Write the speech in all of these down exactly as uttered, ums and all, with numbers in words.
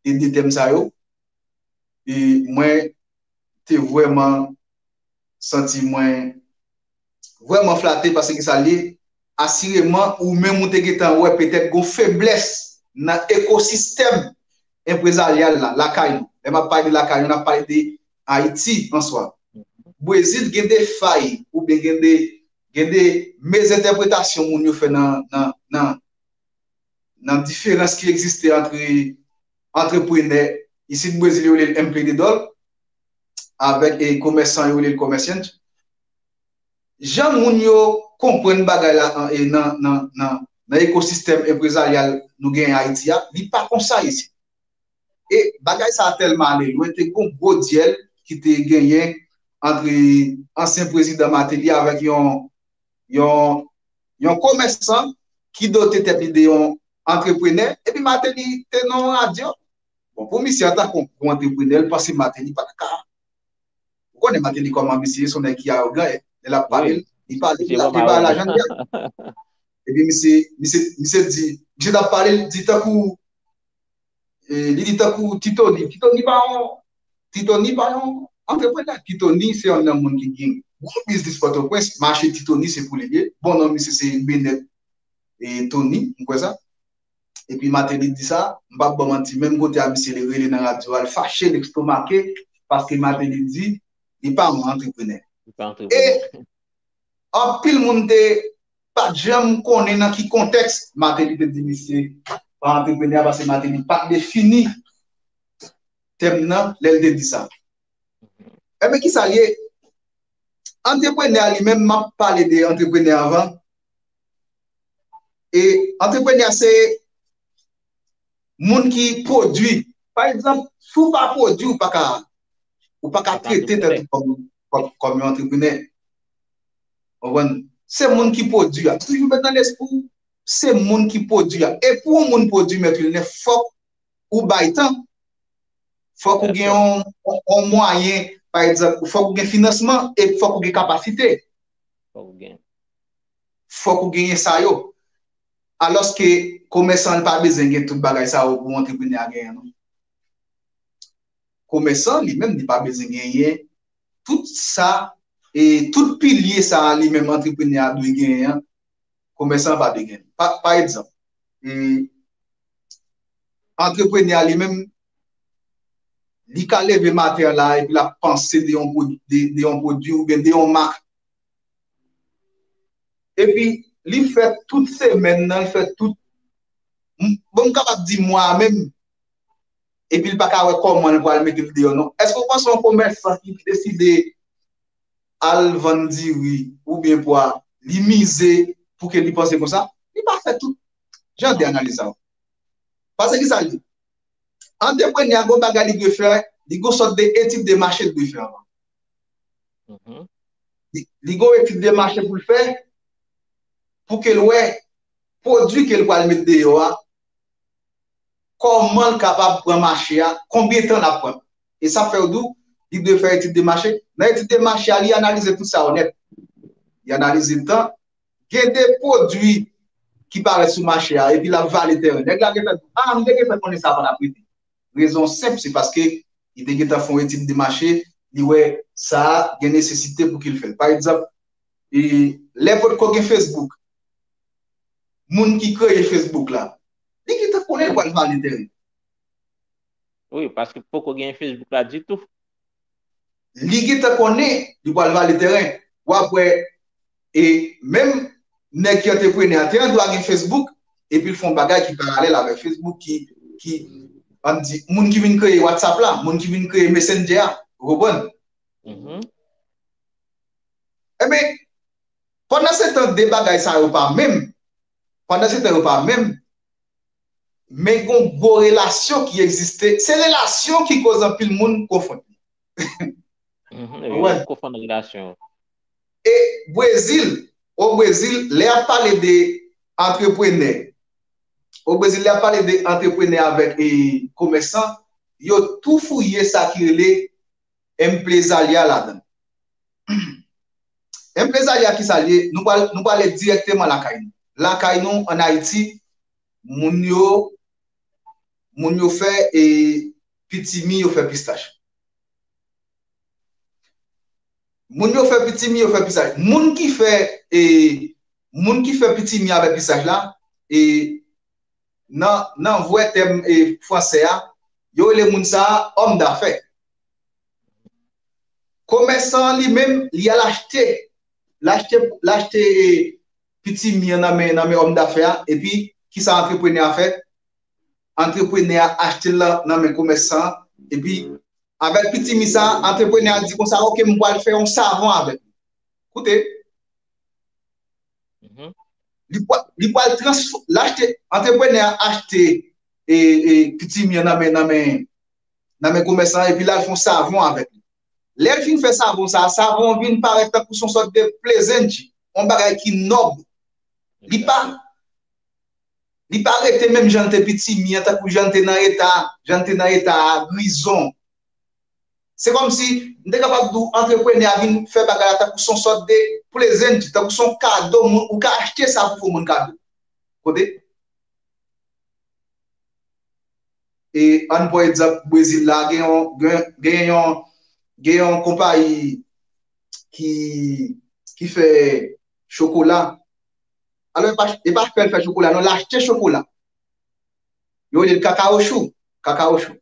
de, de tèm sa yo. E mwen te vrèman santi mwen vrèman flate paske sa l ye. Asireman, ou menm ou te gentan wè petèt gon feblès nan ekosistèm enprezaryal la, lakay nou. Lè m ap pale de lakay nou, n ap pale de Ayiti an swa. Brezil gen de fay oubyen gen de, gen de mezentèpretasyon moun yo fè nan, nan, nan, nan diferans ki egziste antre antreprenè isit Brezil yo rele l empreendedor, avèk e, komèsan yo rele l comerciante. Jan moun yo konprann bagay la an- e, nan, nan, nan, nan ekosistèm enprezaryal nou genyen Ayiti a, li pa konsa isit. E bagay sa a tèlman ale lwen, te gon gwo dyèl ki te genyen antre ansyen prezidan Martelly avèk yon, yon, yon komèsan ki dote tèt li de yon antreprenè, epi Martelly te nan yon radyo. Bon, pou misye antanke yon gwo antreprenè, l panse Martelly pa t ka. Ou konnen Martelly kòman misye ye, se yon nèg ki arogan, lè l ap pale, li pale, li pale lajan dèyè. Epi misye, misye, misye di, misye t ap pale, li di tankou, e, li di tankou Titoni. Titoni pa yon, Titoni pa yon antreprenè. Titoni se yon nan moun ki gen gwo biznis Pòtoprens, mache Titoni se pou li ye. Bon non misye se Benèt e Toni, m kwè sa. Epi Martelly di sa, m p ap ba w manti, menm kote a misye rele nan radyo a, l fache, l estomake, paske Martelly di, li pa yon antreprenè. Li pa antreprenè. E anpil moun te pa t janm konnen nan ki kontèks Martelly te di misye pa antreprenè a, paske Martelly pa t defini tèm nan lè l te di sa. Ebyen, ki sa l ye? Antreprenè a li menm, m ap pale de antreprenè anvan. E antreprenè a se moun ki pwodui. Pa egzanp, si w pa pwodui, ou pa ka, ou pa ka trete tèt ou kòm, kòm, kòm yon antreprenè. Ou konprann? Se moun ki pwodui a. Toujou met nan lespri w, se moun ki pwodui a. E pou yon moun pwodui, Mèt Wilner, fòk ou bay tan. Fòk ou gen yon, yon, yon mwayen, pa egzanp, fòk ou gen finansman e fòk ou gen kapasite. Fòk ou gen. Fòk ou genyen sa yo. Alòske komèsan li pa bezwen gen tout bagay sa yo pou antreprenè a genyen, non. Komèsan li menm, li pa bezwen genyen tout sa, e tout pilye sa a li menm antreprenè a dwe genyen an, komèsan an pa dwe genyen. Pa, pa egzanp, e, antreprenè a li menm, li ka leve maten an la epi l ap panse de yon pwod-, de, de yon pwodui oubyen de yon mak. Epi li fè tout semèn nan, li fè tout, m-, bon, m kapab di mwa a menm, epi l pa ka wè kòman l pral mete l deyò, non. Èske w panse yon komèsan ki deside al vann diri oubyen pwa, li mize pou ke li panse konsa? Li pa fè tout jan de analiz sa yo. Paske ki sa l ye? Antreprenè a gon bagay li dwe fè, li gon sòt de etid de mache li dwe fè anvan. Li, li gon etid de mache pou l fè, pou ke l wè pwodui ke l pral met deyò a, kòman l kapab pran mache a, konbyen tan l ap pran. E sa fè yo di w, li dwe fè etid de mache. Nan etid de mache a, li analize tout sa yo nèt. Li analize tan. Gen de pwodui ki parèt sou mache a, epi l ap vale tèren. Nèg la gentan di, a, m te gentan konnen sa pa t ap rete. Rezon senp, se paske li te gentan fè yon etid de mache, li wè sa a gen nesesite pou ke l fè l. Pa egzanp, e, lè potko gen Facebook, moun ki kreye Facebook la, li gentan konnen l pral vale tèren. Wi, paske poko gen Facebook la ditou. Li gentan konnen li pral vale tèren. W ap wè, e menm nèg ki antreprenè a te andwa gen Facebook, epi l fè yon bagay ki paralèl avèk Facebook, ki, ki, ann di, moun ki vin kreye WhatsApp la, moun ki vin kreye Messenger a, ou konprann? Ebyen, pandan se tan, de bagay sa yo pa menm, pandan se tan yo pa menm, men gon gwo relasyon ki egziste. Se relasyon ki koz anpil moun konfonn. Konprann? Konfonn relasyon. E Brezil, o Brezil, lè y ap pale de antreprenè, o Brezil, lè y ap pale de antreprenè avèk, e, komèsan, yo tou fouye sa ki rele emprezarya ladan. Emprezarya ki sa l ye? Nou pral, nou prale dirèkteman lakay nou. Lakay nou, ann Ayiti, moun yo moun yo fè e pitimi, yo fè pistach. Moun yo fè pitimi, yo fè pistach. Moun ki fè e moun ki fè pitimi avèk pistach la, e nan nan vrè tèm e fransè a, yo rele moun sa a homme d'affaires. Komèsan an li menm, li al achte, l achte, l achte e pitimi an nan men nan men homme d'affaires a, epi kisa antreprenè a fè? Antreprenè a achte l nan, nan men komèsan an, epi avèk pitimi sa, antreprenè a di konsa, oke, m pral fè yon savon avèk li. Koute, li pral, li pral transfò, l achte, antreprenè a achte e, e pitimi an nan men, nan men, nan men komèsan an, epi l al fè yon savon avèk li. Lè l fin fè savon sa, savon an vin parèt tankou se yon sòt de plezantri, yon bagay ki nòb. Li pa, li pa rete menm jan l te pitimi an, tankou jan l te nan eta, jan l te nan eta a, grizon. Se kòmsi, m te kapab di w, antreprenè a vin fè bagay la tankou se yon sòt de plezantri, tankou se yon kado, moun, ou ka achte sa pou fè yon moun kado. Kote? E ann pran egzanp Brezil la, gen yon, gen, gen yon, gen yon konpayi ki, ki fè chokola. Alò, e pa, e pa fè l fè chokola, non, l achte chokola. Yo rele l kakaochou, kakaochou.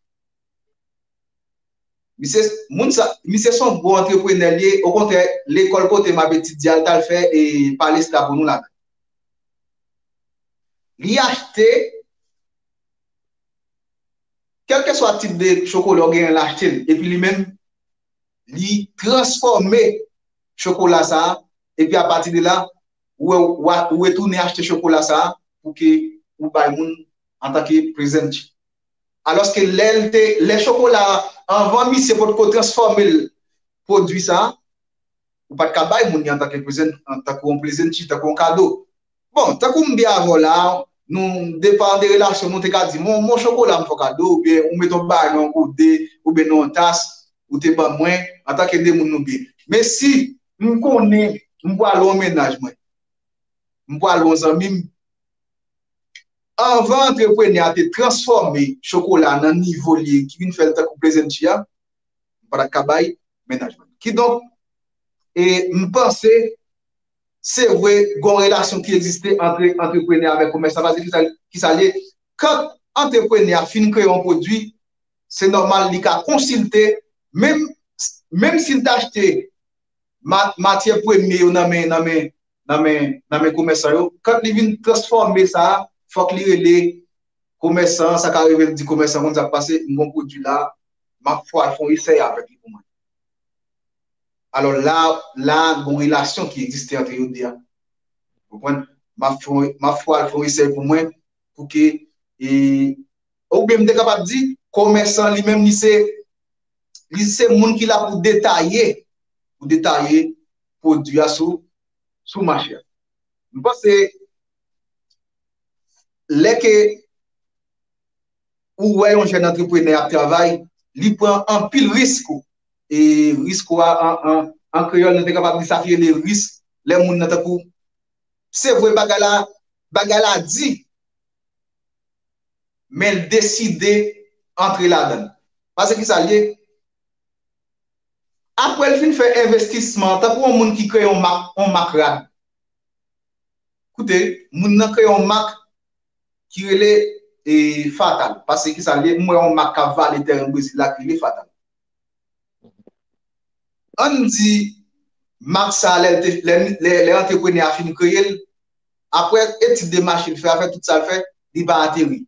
Misye, moun sa, misye se yon gwo antreprenè li ye, okontrè, lekòl kote m ap etidye a, l t al fè e palestra pou nou ladan. Li achte, kèlkeswa tip de chokola w genyen, l achte l. Epi li menm, li transfòme chokola sa a, epi apati de la, ou, ou, ou retounen achte chokola sa a pou ke ou bay moun antanke plezantri. Alòske lè l te, lè chokola a, anvan misye potko transfòme l pwodui sa a, ou pa t ka bay moun li antanke plezant, antanke yon plezantri, tanke yon kado. Bon, tankou m di avè w la, nou depann de relasyon, nou te ka di, "Mon, mon chokola m fè w kado," oubyen ou mete yon bagay nan yon gode, oubyen nan yon tas, ou te ban mwen, antanke de moun nou byen. Men si m konnen m pral yon mennaj mwen, m pral yon zanmi m, anvan antreprenè a te transfòme chokola nan nivo li ye, ki vin fè l tankou plezantri a, m pa t ap ka bay mennaj mwen. Kidonk, e m panse, se vre, gon relasyon ki egziste ant antreprenè avèk komèsan, paske kisa, kisa l ye? Kan antreprenè a fin kreye yon pwodui, se nòmal li ka konsilte, menm, menm si l t achte ma, matyè premye yo nan men, nan men, nan men, nan men komèsan yo, kan li vin transfòme sa, fòk li rele komèsan, sa ka rive l di komèsan, konn sa k pase, m gon pwodui la, m ap fè w al fè yon esèy avèk li pou mwen. Alò la, la, gon relasyon ki egziste ant yo de a. Ou konprann? M ap fè, m ap fè w al fè yon esèy pou mwen, pou ke, e, oubyen m te kapab di, komèsan li menm, li se, li se moun ki la pou detaye, pou detaye pwodui a sou, sou mache a. M panse, lè ke ou wè yon jèn antreprenè ap travay, li pran anpil risk. E risk ou a, an, an, an kreyòl, nou te kapab di sa ki rele risk, lè moun nan tankou, se vre bagay la, bagay la di, men l deside antre ladan l. Paske kisa l ye? Apre l fin fè envestisman, tankou yon moun ki kreye yon mak, yon mak rad. Koute, moun nan kreye yon mak ki rele, e, Fatal. Paske kisa l ye? M wè yon mak k ap vale teren Brezil la ki rele Fatal. Ann di, mak sa, lè, lè, lè, lè antreprenè a fin kreye l, apre etid de mache l fè, apre tout sa l fè, li pa ateri.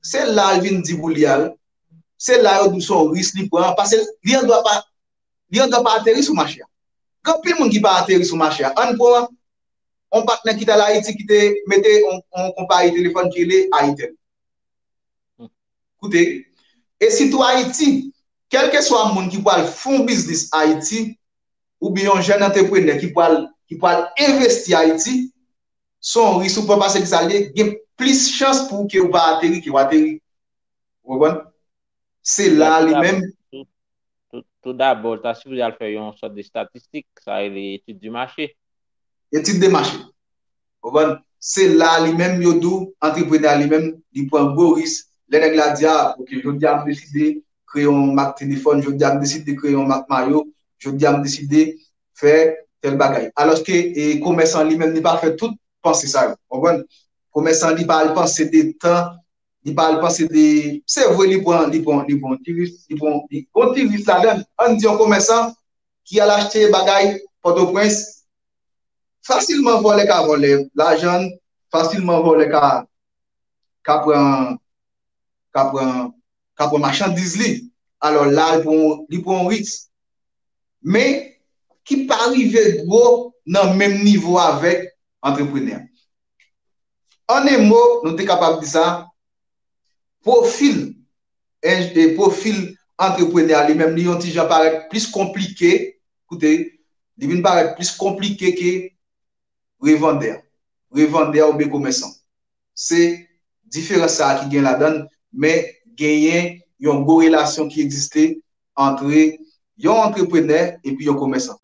Se la l vin di pou li a, wi. Se la yo di w se yon risk li pran, paske li andwa pa, li andwa pa ateri sou mache a. Gen anpil moun ki pa ateri sou mache a. Ann pran yon patnè ki t al Ayiti ki te mete yon, yon konpayi telefòn ki rele Ayitel. Koute, e sitou Ayiti, kèlkeswa moun ki pral fè yon biznis Ayiti, oubyen yon jèn antreprenè ki pral, ki pral envesti Ayiti, se yon risk ou pran paske kisa l ye, gen plis chans pou ke w pa ateri ke w ateri. Ou konprann? Se la li menm. Tou, tou, tou dabò, l ta sipoze al fè yon sòt de statistik, sa rele etid di mache. Etid de mache. Ou konprann? Se la li menm, yo di w, antreprenè a li menm, li pran gwo risk, Lè nèg la di, a, ok, jodi a m deside kreye yon mak telefòn, jodi a m deside kreye yon mak mayo, jodi a m deside fè tèl bagay. Alòske e, komèsan li menm, li pa fè tout panse sa yo. Konprann? Komèsan li pa al panse de tan, li pa al panse de, se vre, li pran, li pran, li pran ti risk, li pran, li pran ti risk ladan. Ann di yon komèsan ki al achte bagay Pòtoprens, fasilman vòlè ka vòlè lajan, fasilman vòlè ka, ka pran, ka pran, ka pran machandiz li. Alò la, li pran, li pran yon risk. Men, ki pa rive gwo nan menm nivo avèk antreprenè. An en mo, nou te kapab di sa, pwofil, en- e pwofil antreprenè a li menm, li yon ti jan parèt plis konplike, koute, li vin parèt plis konplike ke revandè. Revandè oubyen komèsan. Se diferans sa a ki gen ladan l, men genyen yon gwo relasyon ki egziste antre yon antreprenè epi yon komèsan.